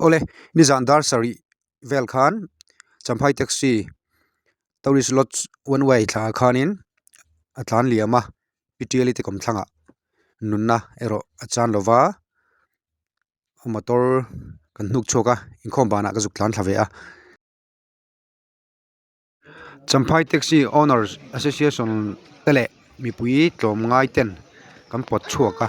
Awle, nizan dar sarih vel khan Champhai taxi tourist lodge one way thla ah khanin a tlan liam a Pitiali te kawmthlangah nunna erawh a chan lo va motor kan hnuk chhuak a inkhawm banah ka zuk tlan thla ve a. Champhai taxi owners association te leh mipui tlawmngai ten kan pawt chhuak a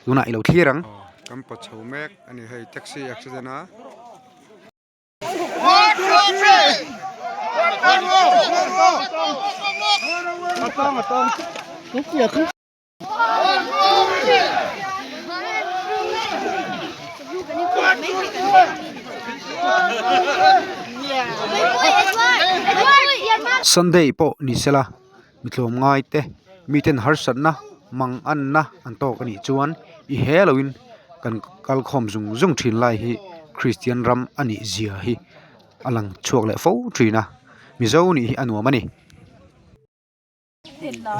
tunah ilo thlir ang. Kan pawt chho mek a ni hei taxi accident a. Sunday pawh ni sela mi tlawmngai te miten harsatna mang anna an tawk a nih chuan i he loin kan kal khawm zung zung thin lai hi Kristian ram a nih zia hi a lang chhuak leh fo thin a Mizo nih hi a nuam a ni.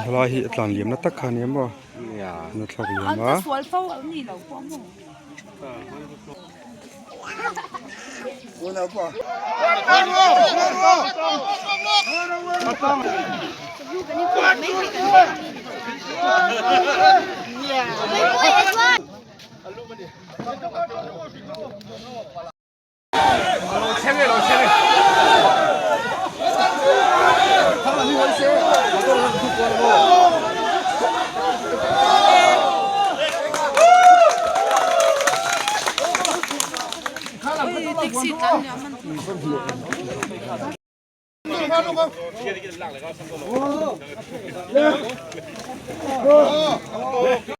Helai hi a tlan liam na tak kha ania maw an thlawk liam a.